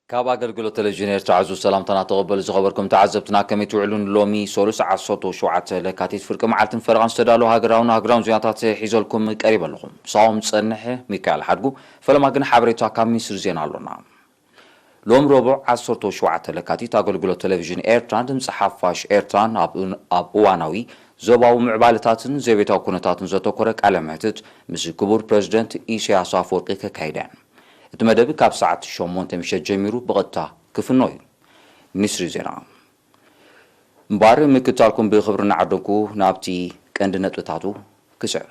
ካብ ኣገልግሎት ቴሌቪዥን ኤርትራ ዕዙዝ ሰላምታና ተቐበሉ ዝኸበርኩም ተዓዘብትና፣ ከመይ ትውዕሉን? ሎሚ ሰሉስ ዓሰርተ ሸውዓተ ለካቲት ፍርቂ መዓልትን ፈረቓን ዝተዳለዉ ሃገራውን ኣህጉራውን ዜናታት ሒዘልኩም ቀሪበ ኣለኹ። ምሳኹም ዝጸንሕ ሚካኤል ሓድጉ። ፈለማ ግን ሓበሬታ ካብ ሚኒስትሪ ዜና ኣሎና። ሎም ረቡዕ ዓሰርተ ሸውዓተ ለካቲት ኣገልግሎት ቴሌቪዥን ኤርትራን ድምፂ ሓፋሽ ኤርትራን ኣብ፣ ኣብ እዋናዊ ዞባዊ ምዕባለታትን ዘቤታዊ ኩነታትን ዘተኮረ ቃለ መሕትት ምስ ክቡር ፕሬዝደንት ኢሳያስ ኣፈወርቂ ከካይደ። እቲ መደብ ካብ ሰዓት ሸሞንተ ምሸት ጀሚሩ ብቐጥታ ክፍኖ እዩ። ሚኒስትሪ ዜና። እምበኣር ምክትታልኩም ብኽብሪ እናዓደምኩ ናብቲ ቀንዲ ነጥብታቱ ክስዕብ።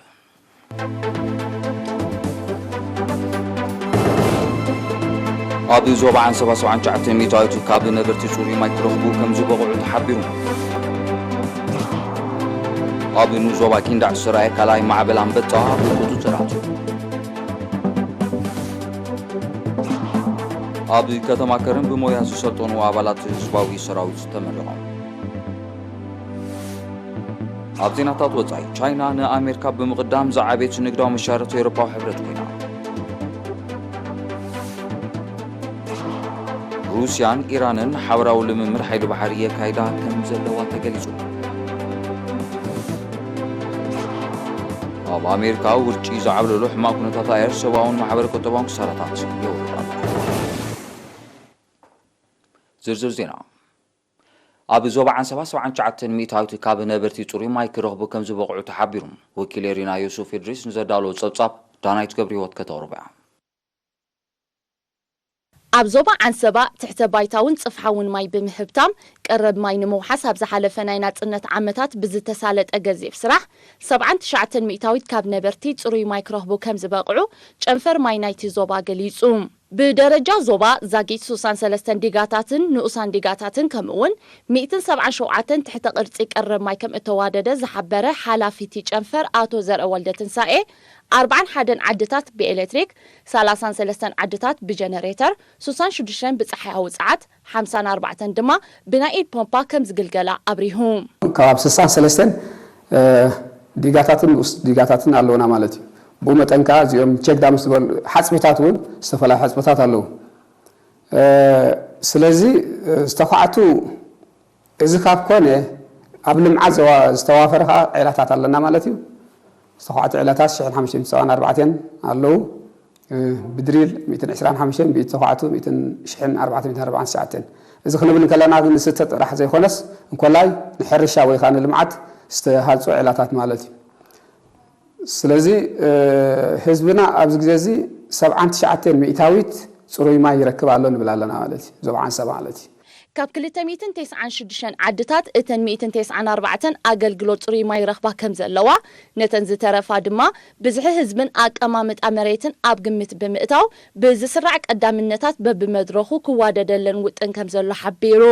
ኣብ ዞባ ዓንሰባ ሰብዓን ትሽዓተን ሚእታዊት ካብ ነበርቲ ጽሩይ ማይ ክረኽቡ ከም ዝበቕዑ ተሓቢሩ። ኣብ ንኡስ ዞባ ኪንዳዕ ዝተራእየ ካልኣይ ማዕበል ኣንበጣ ኣብ ቁጽጽር ኣትዩ። ኣብ ከተማ ከረን ብሞያ ዝሰልጠኑ ኣባላት ህዝባዊ ሰራዊት ተመረቖም። ኣብ ዜናታት ወጻኢ፣ ቻይና ንኣሜሪካ ብምቕዳም ዝዓበየት ንግዳዊ መሻርኽቲ ኤውሮጳዊ ሕብረት ኮይና። ሩስያን ኢራንን ሓበራዊ ልምምድ ሓይሊ ባሕሪ የካይዳ ከም ዘለዋ ተገሊጹ። ኣብ ኣሜሪካ ውርጪ ዝዓብለሎ ሕማቕ ኩነታት ኣየር ሰብኣውን ማሕበረ ቁጠባውን ክሳራታት የውርድ ኣሎ። ዝርዝር ዜና። ኣብ ዞባ ዓንሰባ ሰብዓን ትሽዓተን ሚእታዊት ካብ ነበርቲ ጽሩይ ማይ ክረኽቡ ከም ዝበቕዑ ተሓቢሩ። ወኪል ኤሪና ዮሱፍ ኢድሪስ ንዘዳለዎ ጸብጻብ ዳናይት ገብረ ህይወት ከተቕርቦ እያ። ኣብ ዞባ ዓንሰባ ትሕተ ባይታውን ጽፍሓውን ማይ ብምህብታም ቀረብ ማይ ንምውሓስ ኣብ ዝሓለፈ ናይ ናጽነት ዓመታት ብዝተሳለጠ ገዚፍ ስራሕ ሰብዓን ትሽዓተን ሚእታዊት ካብ ነበርቲ ጽሩይ ማይ ክረኽቡ ከም ዝበቕዑ ጨንፈር ማይ ናይቲ ዞባ ገሊጹ። ብደረጃ ዞባ ዛጊት ሱሳን ሰለስተን ዲጋታትን ንኡሳን ዲጋታትን ከምኡ እውን ሚእትን ሰብዓን ሸውዓተን ትሕተ ቅርጺ ቀረብ ማይ ከም እተዋደደ ዝሓበረ ሓላፊ እቲ ጨንፈር ኣቶ ዘርአ ወልደ ትንሳኤ ኣርብዓን ሓደን ዓድታት ብኤሌክትሪክ፣ ሰላሳን ሰለስተን ዓድታት ብጀነሬተር፣ ሱሳን ሽዱሽተን ብጸሓያዊ ጸዓት፣ ሓምሳን ኣርባዕተን ድማ ብናይ ኢድ ፖምፓ ከም ዝግልገላ ኣብሪሁ። ከባቢ ስሳን ሰለስተን ዲጋታትን ንኡስ ዲጋታትን ኣለውና ማለት እዩ። ብኡ መጠን ከኣ እዚኦም ቸክ ዳምስ ዝበሉ ሓጽብታት እውን ዝተፈላለዩ ሓጽብታት ኣለዉ። ስለዚ ዝተኳዕቱ እዚ ካብ ኮነ ኣብ ልምዓት ዝተዋፈረ ከዓ ዒላታት ኣለና ማለት እዩ። ዝተኳዕቱ ዒላታት ሽሕን ሓሙሽተ ሚእትን ሰብዓን ኣርባዕተን ኣለዉ። ብድሪል ሚእትን ዕስራን ሓሙሽተን፣ ብኢድ ተኳዕቱ ሚእትን፣ ሽሕን ኣርባዕተ ሚእትን ኣርባዓን ትሽዓተን። እዚ ክንብል እንከለና ግን ንስተ ጥራሕ ዘይኮነስ እንኮላይ ንሕርሻ ወይ ከዓ ንልምዓት ዝተሃንጹ ዒላታት ማለት እዩ። ስለዚ ህዝብና ኣብዚ ግዜ እዚ ሰብዓን ትሽዓተን ሚእታዊት ጽሩይ ማይ ይረክብ ኣሎ ንብል ኣለና ማለት እዩ። ዞባ ዓንሰባ ማለት እዩ። ካብ ክልተ ሚእትን ተስዓን ሽዱሽተን ዓድታት እተን ሚእትን ተስዓን ኣርባዕተን ኣገልግሎት ጽሩይ ማይ ይረኽባ ከም ዘለዋ፣ ነተን ዝተረፋ ድማ ብዝሒ ህዝብን ኣቀማምጣ መሬትን ኣብ ግምት ብምእታው ብዝስራዕ ቀዳምነታት በብመድረኹ ክዋደደለን ውጥን ከም ዘሎ ሓቢሩ።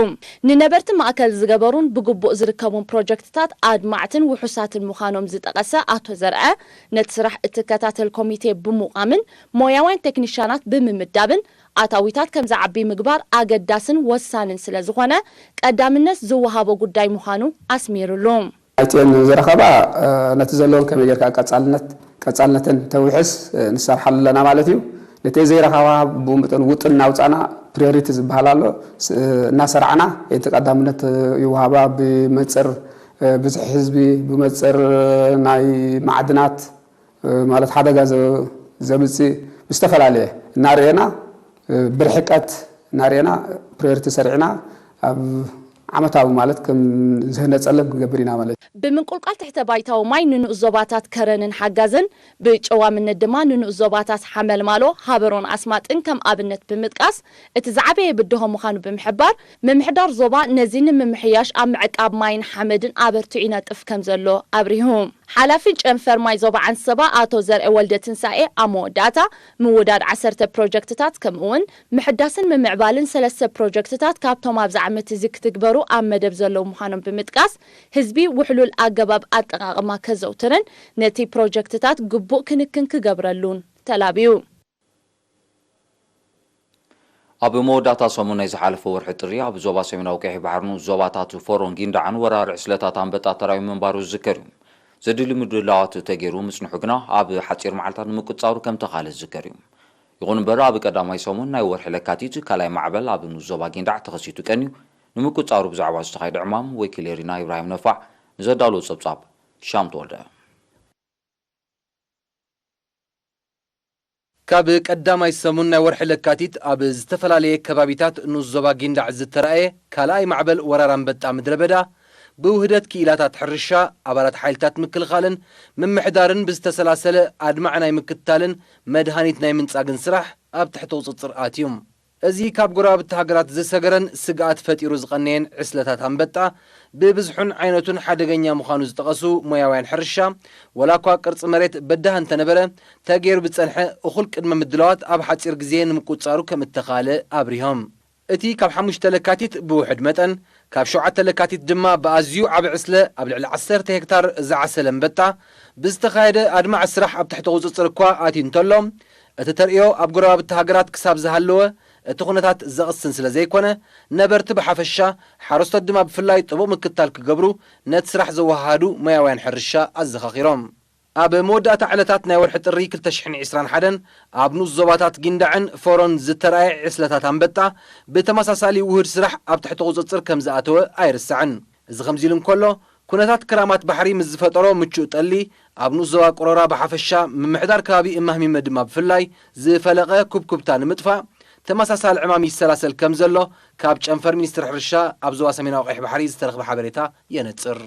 ንነበርቲ ማእከል ዝገበሩን ብግቡእ ዝርከቡን ፕሮጀክትታት ኣድማዕትን ውሑሳትን ምዃኖም ዝጠቐሰ ኣቶ ዘርአ፣ ነቲ ስራሕ እትከታተል ኮሚቴ ብምቋምን ሞያውያን ቴክኒሻናት ብምምዳብን ኣታዊታት ከም ዝዓቢ ምግባር ኣገዳስን ወሳንን ስለ ዝኾነ ቀዳምነት ዝወሃቦ ጉዳይ ምዃኑ ኣስሚሩሉ። ኣይቲኤን ዝረኸባ ነቲ ዘለውን ከመይ ጌርካ ቀጻልነት ቀጻልነተን ተውሕስ ንሰርሓሉ ኣለና ማለት እዩ። ነቲ ዘይረኸባ ብኡ መጠን ውጥን እናውጻና ፕሪዮሪቲ ዝበሃል ኣሎ እናሰራዕና እቲ ቀዳምነት ይወሃባ ብመንጽር ብዝሒ ህዝቢ ብመንጽር ናይ ማዕድናት ማለት ሓደጋ ዘምጽእ ብዝተፈላለየ እናርእየና ብርሕቀት እናርእየና ፕሪዮሪቲ ሰሪዕና ኣብ ዓመታዊ ማለት ከም ዝህነጸለን ክንገብር ኢና ማለት እዩ። ብምንቁልቋል ትሕተ ባይታዊ ማይ ንንኡስ ዞባታት ከረንን ሓጋዝን ብጨዋምነት ድማ ንንኡስ ዞባታት ሓመልማሎ ሃበሮን ኣስማጥን ከም ኣብነት ብምጥቃስ እቲ ዝዓበየ ብድሆ ምዃኑ ብምሕባር ምምሕዳር ዞባ ነዚ ንምምሕያሽ ኣብ ምዕቃብ ማይን ሓመድን ኣበርቲዑ ይነጥፍ ከም ዘሎ ኣብሪሁ። ሓላፊ ጨንፈር ማይ ዞባ ዓንሰባ ኣቶ ዘርአ ወልደ ትንሳኤ ኣብ መወዳእታ ምውዳድ ዓሰርተ ፕሮጀክትታት ከምኡ እውን ምሕዳስን ምምዕባልን ሰለስተ ፕሮጀክትታት ካብቶም ኣብዚ ዓመት እዚ ክትግበሩ ኣብ መደብ ዘለዉ ምዃኖም ብምጥቃስ ህዝቢ ውሕሉል ኣገባብ ኣጠቓቕማ ከዘውትርን ነቲ ፕሮጀክትታት ግቡእ ክንክን ክገብረሉን ተላብዩ። ኣብ መወዳእታ ሰሙን ናይ ዝሓለፈ ወርሒ ጥሪ፣ ኣብ ዞባ ሰሜናዊ ቀይሕ ባሕርን ዞባታት ፎሮን ጊንዳዕን ወራር ዕስለታት ኣንበጣ ተራእዩ ምንባሩ ዝዝከር እዩ። ዘድሊ ምድላዋት ተገይሩ ምጽንሑ ግና፣ ኣብ ሓጺር መዓልታት ንምቁጽጻሩ ከም ተኻለ ዝዝከር እዩ። ይኹን እምበር፣ ኣብ ቀዳማይ ሰሙን ናይ ወርሒ ለካቲት፣ ካልኣይ ማዕበል ኣብ ንኡስ ዞባ ጊንዳዕ ተኸሲቱ ቀንዩ። ንምቁጽጻሩ ብዛዕባ ዝተኻየደ ዕማም፣ ወኪል ኤሪና ኢብራሂም ነፋዕ ንዘዳለዎ ጸብጻብ፣ ሻም ተወልደ። ካብ ቀዳማይ ሰሙን ናይ ወርሒ ለካቲት፣ ኣብ ዝተፈላለየ ከባቢታት ንኡስ ዞባ ጊንዳዕ ዝተራእየ ካልኣይ ማዕበል ወራር ኣንበጣ ምድረ በዳ፣ ብውህደት ክኢላታት ሕርሻ፣ ኣባላት ሓይልታት ምክልኻልን ምምሕዳርን ብዝተሰላሰለ ኣድማዕ ናይ ምክትታልን መድሃኒት ናይ ምንጻግን ስራሕ ኣብ ትሕቲ ቁጽጽር ኣትዩ። እዚ ካብ ጎረባብቲ ሃገራት ዝሰገረን ስግኣት ፈጢሩ ዝቐነየን ዕስለታት ኣንበጣ፣ ብብዝሑን ዓይነቱን ሓደገኛ ምዃኑ ዝጠቐሱ ሞያውያን ሕርሻ፣ ወላ እኳ ቅርጺ መሬት በዳህ እንተነበረ፣ ተገይሩ ብዝጸንሐ እኹል ቅድመ ምድላዋት ኣብ ሓጺር ግዜ ንምቁጽጻሩ ከም እተኻእለ ኣብሪሆም። እቲ ካብ ሓሙሽተ ለካቲት ብውሑድ መጠን፣ ካብ ሸውዓተ ለካቲት ድማ ብኣዝዩ ዓቢ ዕስለ ኣብ ልዕሊ ዓሰርተ ሄክታር ዝዓሰለ ኣንበጣ ብዝተኻየደ ኣድማዒ ስራሕ ኣብ ትሕቲ ቁጽጽር እኳ ኣትዩ እንተሎ፣ እቲ ተርእዮ ኣብ ጎረባብቲ ሃገራት ክሳብ ዝሃለወ እቲ ኩነታት ዘቕስን ስለ ዘይኮነ፣ ነበርቲ ብሓፈሻ፣ ሓረስቶት ድማ ብፍላይ ጥቡቕ ምክትታል ክገብሩ ነቲ ስራሕ ዘወሃሃዱ ሞያውያን ሕርሻ ኣዘኻኺሮም። ኣብ መወዳእታ ዕለታት ናይ ወርሒ ጥሪ ክልተ ሽሕን ዕስራን ሓደን ኣብ ንኡስ ዞባታት ጊንዳዕን ፎሮን ዝተራእየ ዕስለታት ኣንበጣ ብተመሳሳሊ ውሁድ ስራሕ ኣብ ትሕቲ ቁጽጽር ከም ዝኣተወ ኣይርሳዕን። እዚ ከምዚ ኢሉ እንከሎ፣ ኩነታት ክራማት ባሕሪ ምስ ዝፈጠሮ ምቹእ ጠሊ፣ ኣብ ንኡስ ዞባ ቆሮራ ብሓፈሻ፣ ምምሕዳር ከባቢ እማህሚመ ድማ ብፍላይ ዝፈለቐ ኩብኩብታ ንምጥፋእ ተመሳሳሊ ዕማም ይሰላሰል ከም ዘሎ ካብ ጨንፈር ሚኒስትሪ ሕርሻ ኣብ ዞባ ሰሜናዊ ቀይሕ ባሕሪ ዝተረኽበ ሓበሬታ የነጽር።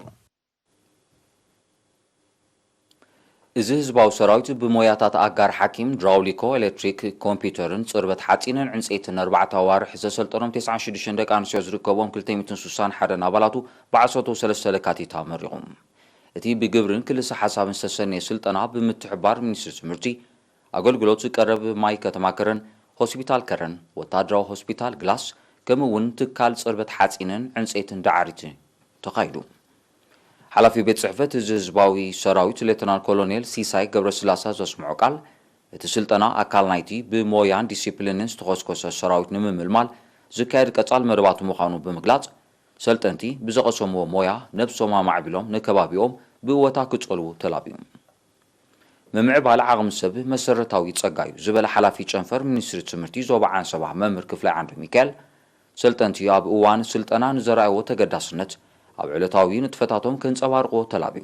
እዚ ህዝባዊ ሰራዊት ብሞያታት ኣጋር ሓኪም፣ ድራውሊኮ፣ ኤሌክትሪክ፣ ኮምፒውተርን ጽርበት ሓጺንን ዕንጸይትን ኣርባዕተ ኣዋርሕ ዘሰልጠኖም ተስዓን ሽዱሽተን ደቂ ኣንስትዮ ዝርከብዎም ክልተ ሚእትን ስሳን ሓደን ኣባላቱ ብዓሰርተ ሰለስተ ለካቲት ኣመሪቑ። እቲ ብግብርን ክልሰ ሓሳብን ዝተሰነየ ስልጠና ብምትሕብባር ሚኒስትሪ ትምህርቲ፣ ኣገልግሎት ቀረብ ማይ ከተማ ከረን፣ ሆስፒታል ከረን፣ ወታደራዊ ሆስፒታል ግላስ፣ ከምኡ እውን ትካል ጽርበት ሓጺንን ዕንጸይትን ዳዕሪት ተኻይዱ። ሓላፊ ቤት ጽሕፈት እዚ ህዝባዊ ሰራዊት ሌተናል ኮሎኔል ሲሳይ ገብረስላሰ ዘስምዖ ቃል፣ እቲ ስልጠና ኣካል ናይቲ ብሞያን ዲሲፕሊንን ዝተኾስኮሰ ሰራዊት ንምምልማል ዝካየድ ቀጻል መደባት ምዃኑ ብምግላጽ፣ ሰልጠንቲ ብዘቐሰምዎ ሞያ ነብሶም ኣማዕቢሎም ንከባቢኦም ብእወታ ክጸልዉ ተላብዩ። ምምዕባል ዓቕሚ ሰብ መሰረታዊ ጸጋ እዩ ዝበለ ሓላፊ ጨንፈር ሚኒስትሪ ትምህርቲ ዞባ ዓንሰባ መምህር ክፍላይ ዓንዱ ሚካኤል፣ ሰልጠንቲ ኣብ እዋን ስልጠና ንዘርኣይዎ ተገዳስነት ኣብ ዕለታዊ ንጥፈታቶም ከንጸባርቕዎ ተላብዩ።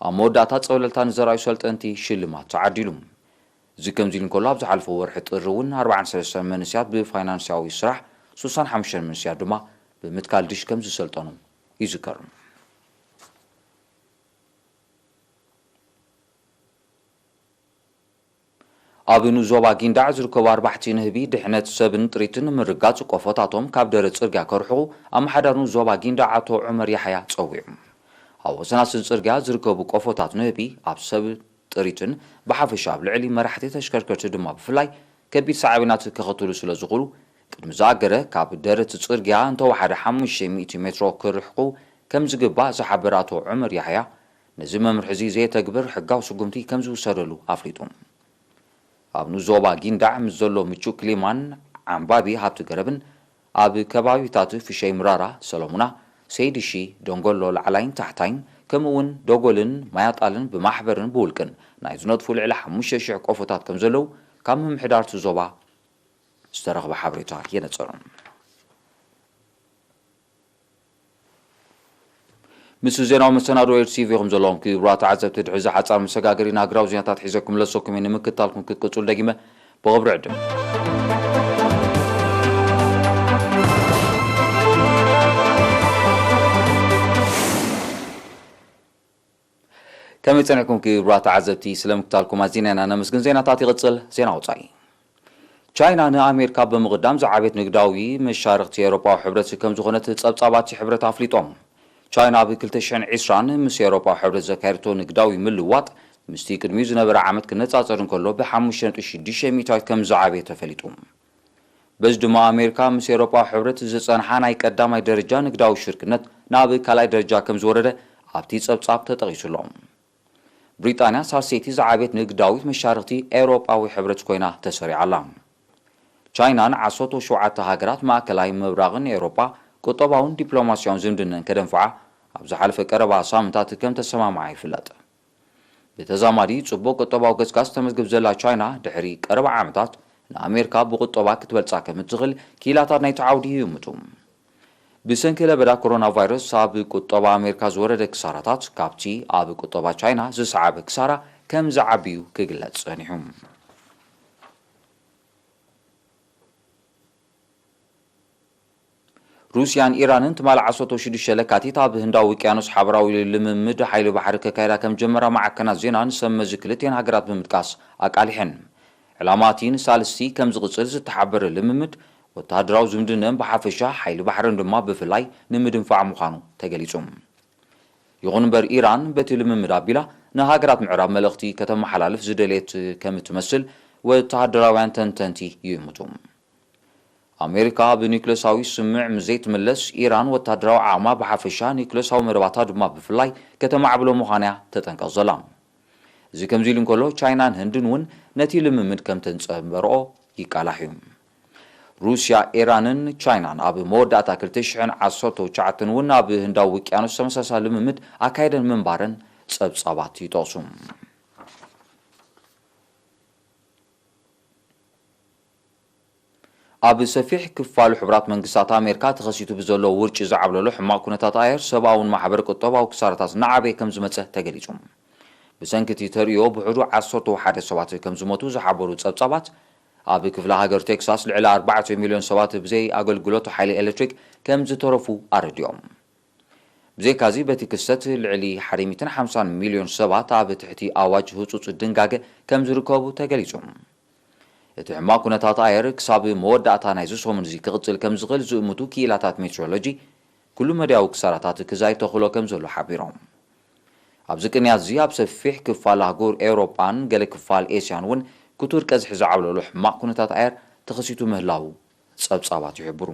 ኣብ መወዳእታ ጸብለልታ ንዘርኣዩ ሰልጠንቲ ሽልማት ተዓዲሉ። እዚ ከምዚ ኢሉ እንከሎ፣ ኣብ ዝሓለፈ ወርሒ ጥሪ እውን ኣርባዓን ሰለስተን መንእሰያት ብፋይናንሳዊ ስራሕ፣ ስሳን ሓሙሽተን መንእሰያት ድማ ብምትካል ድሽ ከም ዝሰልጠኑ ይዝከር። ኣብ ንኡስ ዞባ ጊንዳዕ ዝርከቡ ኣርባሕቲ ንህቢ ድሕነት ሰብን ጥሪትን ንምርጋጽ ቆፎታቶም ካብ ደረት ጽርግያ ከርሕቑ ኣመሓዳሪ ንኡስ ዞባ ጊንዳዕ ኣቶ ዑመር ያሕያ ጸዊዑ። ኣብ ወሰናስን ጽርግያ ዝርከቡ ቆፎታት ንህቢ ኣብ ሰብ ጥሪትን ብሓፈሻ ኣብ ልዕሊ መራሕቲ ተሽከርከርቲ ድማ ብፍላይ ከቢድ ሳዕቤናት ከኸትሉ ስለ ዝኽእሉ፣ ቅድሚ ዝኣገረ ካብ ደረት ጽርግያ እንተወሓደ ሓሙሽተ ሚእቲ ሜትሮ ክርሕቑ ከም ዝግባእ ዝሓበረ ኣቶ ዑመር ያሕያ፣ ነዚ መምርሒ እዚ ዘየተግብር ሕጋዊ ስጉምቲ ከም ዝውሰደሉ ኣፍሊጡ። ኣብ ንኡስ ዞባ ጊንዳዕ ምስ ዘሎ ምቹእ ክሊማን ዓምባቢ ሃብቲ ገረብን፣ ኣብ ከባቢታት ፍሸይ ምራራ፣ ሰለሙና፣ ሰይድሺ፣ ደንጎሎ ላዕላይን ታሕታይን፣ ከምኡ እውን ደጎልን ማያጣልን ብማሕበርን ብውልቅን ናይ ዝነጥፉ ልዕሊ ሓሙሽተ ሽሕ ቆፎታት ከም ዘለዉ ካብ ምምሕዳር እቲ ዞባ ዝተረኽበ ሓበሬታ የነጽር። ምስ ዜናዊ መሰናዶ ኤር ቲ ቪ ኢኹም ዘለኹም ክቡራት ተዓዘብቲ። ድሕሪ እዚ ሓጻር መሰጋገሪ ናግራዊ ዜናታት ሒዘኩም ለሰኩም እየ። ንምክትታልኩም ክትቅጽሉ ደጊመ ብኽብሪ ዕድም። ከመይ ጸኒሕኩም ክቡራት ተዓዘብቲ? ስለ ምክታልኩም ኣዚና ኢና ነመስግን። ዜናታት ይቕጽል። ዜና ወጻኢ። ቻይና ንኣሜሪካ ብምቕዳም ዝዓበየት ንግዳዊ መሻርኽቲ ኤውሮጳዊ ሕብረት ከም ዝኾነት ጸብጻባት ሕብረት ኣፍሊጦም። ቻይና ኣብ ክልተ ሽሕን ዕስራን ምስ ኤውሮጳዊ ሕብረት ዘካየደቶ ንግዳዊ ምልውዋጥ፣ ምስቲ ቅድሚኡ ዝነበረ ዓመት ክነጻጸር እንከሎ፣ ብሓሙሽተ ነጥቢ ሽዱሽተ ሚእታዊት ከም ዝዓበየ ተፈሊጡ። በዚ ድማ ኣሜሪካ ምስ ኤውሮጳዊ ሕብረት ዝጸንሓ ናይ ቀዳማይ ደረጃ ንግዳዊ ሽርክነት ናብ ካልኣይ ደረጃ ከም ዝወረደ ኣብቲ ጸብጻብ ተጠቒሱ ኣሎ። ብሪጣንያ ሳልሰይቲ ዝዓበየት ንግዳዊት መሻርኽቲ ኤውሮጳዊ ሕብረት ኮይና ተሰሪዓ ኣላ። ቻይናን ዓሰርተ ሸውዓተ ሃገራት ማእከላይ ምብራቕን ኤውሮጳ ቁጠባውን ዲፕሎማስያውን ዝምድነን ከደንፍዓ ኣብ ዝሓለፈ ቀረባ ሳምንታት ከም ተሰማምዓ ይፍለጥ። ብተዛማዲ ጽቡቕ ቁጠባዊ ገስጋስ ተመዝግብ ዘላ ቻይና ድሕሪ ቀረባ ዓመታት ንኣሜሪካ ብቁጠባ ክትበልጻ ከም እትኽእል ክኢላታት ናይቲ ዓውዲ ይእምቱ። ብሰንኪ ለበዳ ኮሮና ቫይረስ ኣብ ቁጠባ ኣሜሪካ ዝወረደ ክሳራታት ካብቲ ኣብ ቁጠባ ቻይና ዝሰዓበ ክሳራ ከም ዝዓቢ እዩ ክግለጽ ጸኒሑ። ሩስያን ኢራንን ትማሊ ዓሰርተ ሽዱሽተ ለካቲት ኣብ ህንዳዊ ውቅያኖስ ሓበራዊ ልምምድ ሓይሊ ባሕሪ ከካይዳ ከም ጀመራ ማዕከናት ዜና ንሰብ መዚ ክልቲኤን ሃገራት ብምጥቃስ ኣቃሊሐን። ዕላማ እቲ ንሳልስቲ ከም ዝቕጽል ዝተሓበረ ልምምድ ወተሃደራዊ ዝምድነን ብሓፈሻ ሓይሊ ባሕርን ድማ ብፍላይ ንምድንፋዕ ምዃኑ ተገሊጹ። ይኹን እምበር ኢራን በቲ ልምምድ ኣቢላ ንሃገራት ምዕራብ መልእኽቲ ከተመሓላልፍ ዝደልየት ከም እትመስል ወተሃደራውያን ተንተንቲ ይእምቱ። ኣሜሪካ ብኒውክለሳዊ ስምምዕ ምስ ዘይትምለስ፣ ኢራን ወታደራዊ ዓቕማ ብሓፈሻ፣ ኒውክለሳዊ መደባታ ድማ ብፍላይ ከተማዕብሎ ምዃና እያ ተጠንቀቕ ዘላ። እዚ ከምዚ ኢሉ እንከሎ፣ ቻይናን ህንድን እውን ነቲ ልምምድ ከም ተንጸንበርኦ ይቃላሕ እዩ። ሩስያ፣ ኢራንን ቻይናን ኣብ መወዳእታ ክልተ ሽሕን ዓሰርተ ትሽዓተን እውን ኣብ ህንዳዊ ውቅያኖስ ተመሳሳሊ ልምምድ ኣካይደን ምንባረን ጸብጻባት ይጠቕሱ። ኣብ ሰፊሕ ክፋል ሕቡራት መንግስታት ኣሜሪካ ተኸሲቱ ብዘሎ ውርጪ ዝዓብለሎ ሕማቕ ኩነታት ኣየር፣ ሰብኣውን ማሕበረ ቁጠባዊ ክሳራታት እናዓበየ ከም ዝመጸ ተገሊጹ። ብሰንኪ እቲ ተርእዮ ብሕዱ ዓሰርተ ሓደ ሰባት ከም ዝሞቱ ዝሓበሩ ጸብጻባት፣ ኣብ ክፍለ ሃገር ቴክሳስ ልዕሊ ኣርባዕተ ሚልዮን ሰባት ብዘይ ኣገልግሎት ሓይሊ ኤሌክትሪክ ከም ዝተረፉ ኣረዲኦም። ብዘይካዚ በቲ ክስተት ልዕሊ ሓደ ሚእትን ሓምሳን ሚልዮን ሰባት ኣብ ትሕቲ ኣዋጅ ህጹጽ ድንጋገ ከም ዝርከቡ ተገሊጹ። እቲ ሕማቕ ኩነታት ኣየር ክሳብ መወዳእታ ናይዚ ሰሙን እዚ ክቕጽል ከም ዝኽእል ዝእምቱ ክኢላታት ሜትሮሎጂ፣ ኩሉ መዳያዊ ክሳራታት ክዛይ ተኽእሎ ከም ዘሎ ሓቢሮም። ኣብዚ ቅንያት እዚ ኣብ ሰፊሕ ክፋል ኣህጉር ኤውሮጳን ገለ ክፋል ኤስያን እውን ክቱር ቀዝሒ ዝዓብለሉ ሕማቕ ኩነታት ኣየር ተኸሲቱ ምህላዉ ጸብጻባት ይሕብሩ።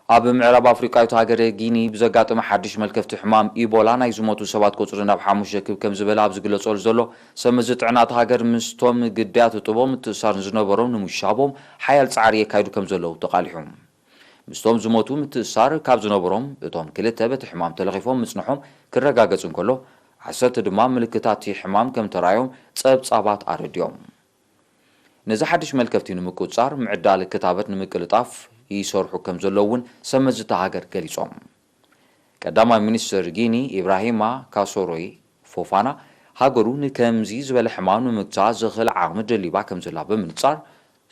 ኣብ ምዕራብ ኣፍሪቃዊት ሃገር ጊኒ ብዘጋጠመ ሓድሽ መልከፍቲ ሕማም ኢቦላ ናይ ዝሞቱ ሰባት ቁጽሪ ናብ ሓሙሽተ ክብ ከም ዝበለ ኣብ ዝግለጸሉ ዘሎ፣ ሰብ መዚ ጥዕና እታ ሃገር ምስቶም ግዳያት ጥቦ ምትእስሳር ዝነበሮም ንምሻቦም ሓያል ጻዕሪ የካይዱ ከም ዘለዉ ተቓሊሑ። ምስቶም ዝሞቱ ምትእስሳር ካብ ዝነበሮም እቶም ክልተ በቲ ሕማም ተለኺፎም ምጽንሖም ክረጋገጽ እንከሎ፣ ዓሰርተ ድማ ምልክታት እቲ ሕማም ከም ተራእዮም ጸብጻባት ኣረዲኦም። ነዚ ሓድሽ መልከፍቲ ንምቁጽጻር ምዕዳል ክታበት ንምቅልጣፍ ይሰርሑ ከም ዘለዉ እውን ሰብ መዚ እታ ሃገር ገሊጾም። ቀዳማይ ሚኒስትር ጊኒ ኢብራሂማ ካሶሮይ ፎፋና፣ ሃገሩ ንከምዚ ዝበለ ሕማም ንምግታእ ዘኽእል ዓቕሚ ደሊባ ከም ዘላ ብምንጻር፣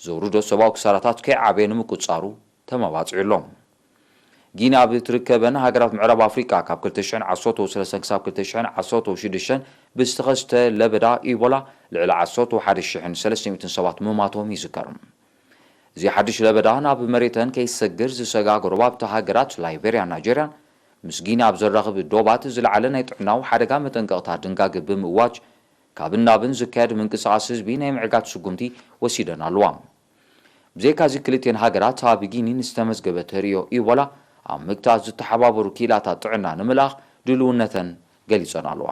ዘውርዶ ሰብኣዊ ክሳራታት ከይዓበየ ንምቁጽጻሩ ተመባጺዑ ኣሎ። ጊኒ ኣብ እትርከበን ሃገራት ምዕራብ ኣፍሪቃ ካብ ክልተ ሽሕን ዓሰርተ ሰለስተን ክሳብ ክልተ ሽሕን ዓሰርተ ሽዱሽተን ብዝተኸስተ ለበዳ ኢቦላ ልዕሊ ዓሰርተ ሓደ ሽሕን ሰለስተ ሚእትን ሰባት ምማቶም ይዝከር። እዚ ሓድሽ ለበዳ ናብ መሬተን ከይሰግር ዝሰግኣ ጎረባብቲ ሃገራት ላይቤርያን ናይጀርያን ምስ ጊኒ ኣብ ዘራኽብ ዶባት ዝለዓለ ናይ ጥዕናዊ ሓደጋ መጠንቀቕታ ድንጋገ ብምእዋጅ፣ ካብን ናብን ዝካየድ ምንቅስቓስ ህዝቢ ናይ ምዕጋት ስጉምቲ ወሲደን ኣለዋ። ብዘይካዚ ክልቲኤን ሃገራት ኣብ ጊኒ ንዝተመዝገበ ተርእዮ ኢቦላ ኣብ ምግታእ ዝተሓባበሩ ክኢላታት ጥዕና ንምልኣኽ ድልውነተን ገሊጸን ኣለዋ።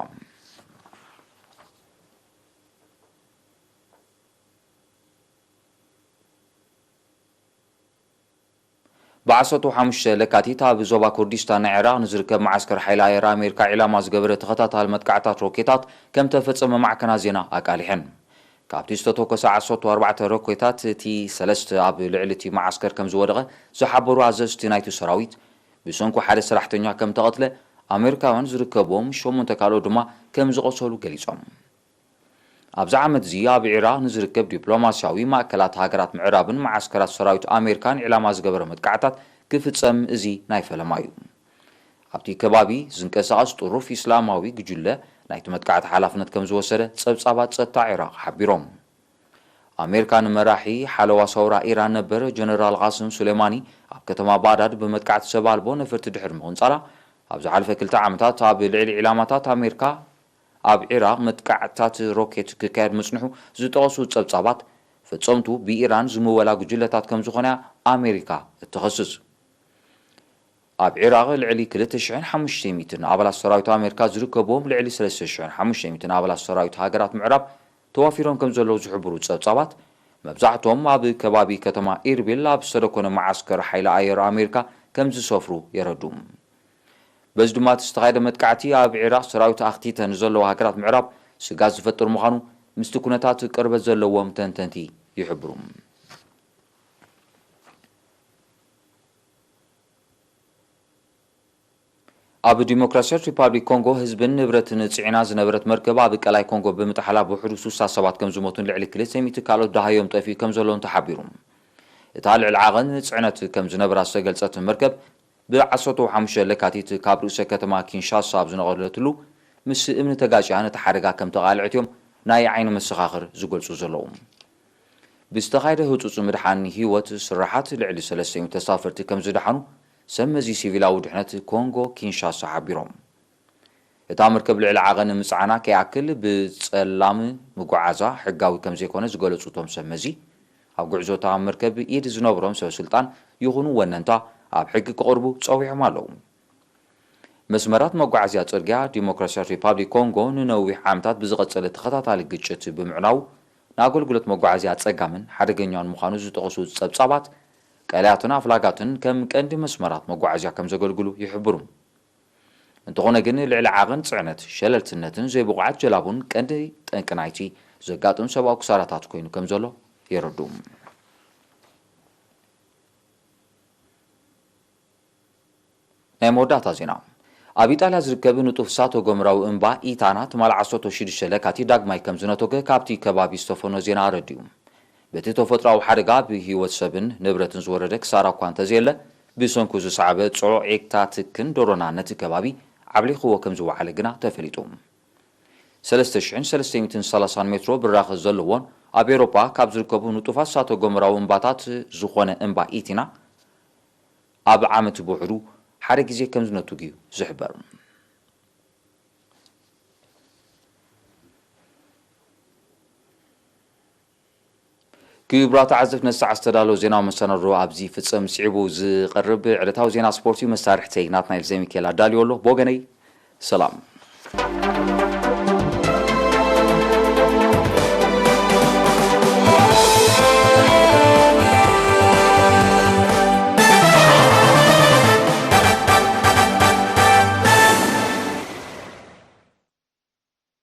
ብዓሰርተ ሓሙሽተ ለካቲት ኣብ ዞባ ኩርዲስታን ናይ ዒራቕ ንዝርከብ መዓስከር ሓይሊ ኣየር ኣሜሪካ ዒላማ ዝገበረ ተኸታታሊ መጥቃዕታት ሮኬታት ከም ተፈጸመ ማዕከናት ዜና ኣቃሊሐን። ካብቲ ዝተተኮሰ ዓሰርተ ኣርባዕተ ሮኬታት፣ እቲ ሰለስተ ኣብ ልዕሊ እቲ መዓስከር ከም ዝወደቐ ዝሓበሩ ኣዘዝቲ ናይቲ ሰራዊት፣ ብሰንኩ ሓደ ሰራሕተኛ ከም ተቐትለ፣ ኣሜሪካውያን ዝርከብዎም ሸሞንተ ካልኦት ድማ ከም ዝቖሰሉ ገሊጾም። ኣብዚ ዓመት እዚ ኣብ ዒራቕ ንዝርከብ ዲፕሎማስያዊ ማእከላት ሃገራት ምዕራብን መዓስከራት ሰራዊት ኣሜሪካን ዒላማ ዝገበረ መጥቃዕታት ክፍጸም እዚ ናይ ፈለማ እዩ። ኣብቲ ከባቢ ዝንቀሳቐስ ጥሩፍ ኢስላማዊ ጉጅለ ናይቲ መጥቃዕቲ ሓላፍነት ከም ዝወሰደ ጸብጻባት ጸጥታ ዒራቕ ሓቢሮም። ኣሜሪካ ንመራሒ ሓለዋ ሰውራ ኢራን ነበር ጀነራል ቃስም ሱሌማኒ ኣብ ከተማ ባግዳድ ብመጥቃዕቲ ሰብ ኣልቦ ነፈርቲ ድሕሪ ምቕንጻላ፣ ኣብ ዝሓለፈ ክልተ ዓመታት ኣብ ልዕሊ ዒላማታት ኣሜሪካ ኣብ ዒራቕ መጥቃዕትታት ሮኬት ክካየድ ምጽንሑ ዝጠቐሱ ጸብጻባት፣ ፈጸምቱ ብኢራን ዝምወላ ጉጅለታት ከም ዝኾና ኣሜሪካ እትኸስስ። ኣብ ዒራቕ ልዕሊ ክልተ ሽሕን ሓሙሽተ ሚእትን ኣባላት ሰራዊት ኣሜሪካ ዝርከብዎም ልዕሊ ሰለስተ ሽሕን ሓሙሽተ ሚእትን ኣባላት ሰራዊት ሃገራት ምዕራብ ተዋፊሮም ከም ዘለዉ ዝሕብሩ ጸብጻባት፣ መብዛሕትኦም ኣብ ከባቢ ከተማ ኢርቢል ኣብ ዝተደኮነ መዓስከር ሓይሊ ኣየር ኣሜሪካ ከም ዝሰፍሩ የረድኡ። በዚ ድማ እቲ ዝተኻየደ መጥቃዕቲ ኣብ ዒራቕ ሰራዊት ኣኽቲተን ዘለዋ ሃገራት ምዕራብ ስጋት ዝፈጥር ምዃኑ ምስቲ ኩነታት ቅርበት ዘለዎም ተንተንቲ ይሕብሩ። ኣብ ዲሞክራሲያዊት ሪፓብሊክ ኮንጎ ህዝብን ንብረትን ጽዒና ዝነበረት መርከብ ኣብ ቀላይ ኮንጎ ብምጥሓላ ብውሕዱ ስሳ ሰባት ከም ዝሞቱን ልዕሊ ክልተ ሚእቲ ካልኦት ደሃዮም ጠፊኡ ከም ዘሎን ተሓቢሩ። እታ ልዕሊ ዓቐን ጽዕነት ከም ዝነበራ ዝተገልጸት መርከብ ብዓሰርተ ሓሙሽተ ለካቲት ካብ ርእሰ ከተማ ኪንሻሳ ኣብ ዝነቐለትሉ ምስ እምኒ ተጋጭያ ነቲ ሓደጋ ከም ተቓልዐት እዮም ናይ ዓይኒ መሰኻኽር ዝገልጹ ዘለዉ። ብዝተኻየደ ህጹጽ ምድሓን ህይወት ስራሓት ልዕሊ ሰለስተ ሚእቲ ተሳፈርቲ ከም ዝደሓኑ ሰብ መዚ ሲቪላዊ ድሕነት ኮንጎ ኪንሻሳ ሓቢሮም። እታ መርከብ ልዕሊ ዓቐን ምጽዓና ከይኣክል ብጸላም ምጉዓዛ ሕጋዊ ከም ዘይኮነ ዝገለጹ እቶም ሰብ መዚ፣ ኣብ ጉዕዞ እታ መርከብ ኢድ ዝነበሮም ሰብ ስልጣን ይኹኑ ወነንታ ኣብ ሕጊ ክቐርቡ ጸዊዖም ኣለዉ። መስመራት መጓዓዝያ ጽርግያ ዲሞክራሲያዊት ሪፓብሊክ ኮንጎ ንነዊሕ ዓመታት ብዝቐጸለ ተኸታታሊ ግጭት ብምዕናዉ፣ ንኣገልግሎት መጓዓዝያ ጸጋምን ሓደገኛን ምዃኑ ዝጠቐሱ ጸብጻባት፣ ቀላያትን ኣፍላጋትን ከም ቀንዲ መስመራት መጓዓዝያ ከም ዘገልግሉ ይሕብሩ። እንተኾነ ግን፣ ልዕሊ ዓቐን ጽዕነት፣ ሸለልትነትን ዘይብቑዓት ጀላቡን ቀንዲ ጠንቂ ናይቲ ዘጋጥም ሰብኣዊ ክሳራታት ኮይኑ ከም ዘሎ የረድኡ። ናይ መወዳእታ ዜና። ኣብ ኢጣልያ ዝርከብ ንጡፍ እሳተ ጎመራዊ እምባ ኢታና ትማሊ ዓሰርተ ሽዱሽተ ለካቲት ዳግማይ ከም ዝነተገ ካብቲ ከባቢ ዝተፈኖ ዜና ኣረዲኡ። በቲ ተፈጥሮኣዊ ሓደጋ ብህይወት ሰብን ንብረትን ዝወረደ ክሳራ እኳ እንተዘየለ፣ ብሰንኩ ዝሰዓበ ጽዑቕ ዒቕታ ትክን ደሮና ነቲ ከባቢ ዓብሊኽዎ ከም ዝወዓለ ግና ተፈሊጡ። ሰለስተ ሽሕን ሰለስተ ሚእትን ሰላሳን ሜትሮ ብራኸ ዘለዎን ኣብ ኤውሮጳ ካብ ዝርከቡ ንጡፋት እሳተ ጎመራዊ እምባታት ዝኾነ እምባ ኢቲና፣ ኣብ ዓመት ብውሕዱ ሓደ ግዜ ከም ዝነቱግ እዩ ዝሕበር። ክቡራት ተዓዘብቲ፣ ነዚ ሰዓት ዝተዳለወ ዜናዊ መሰናድኦ ኣብዚ ይፍጸም። ስዒቡ ዝቐርብ ዕለታዊ ዜና ስፖርት እዩ። መሳርሕተይ ናትናኤል ዘሚካኤል ኣዳልዩ ኣሎ። ብወገነይ ሰላም።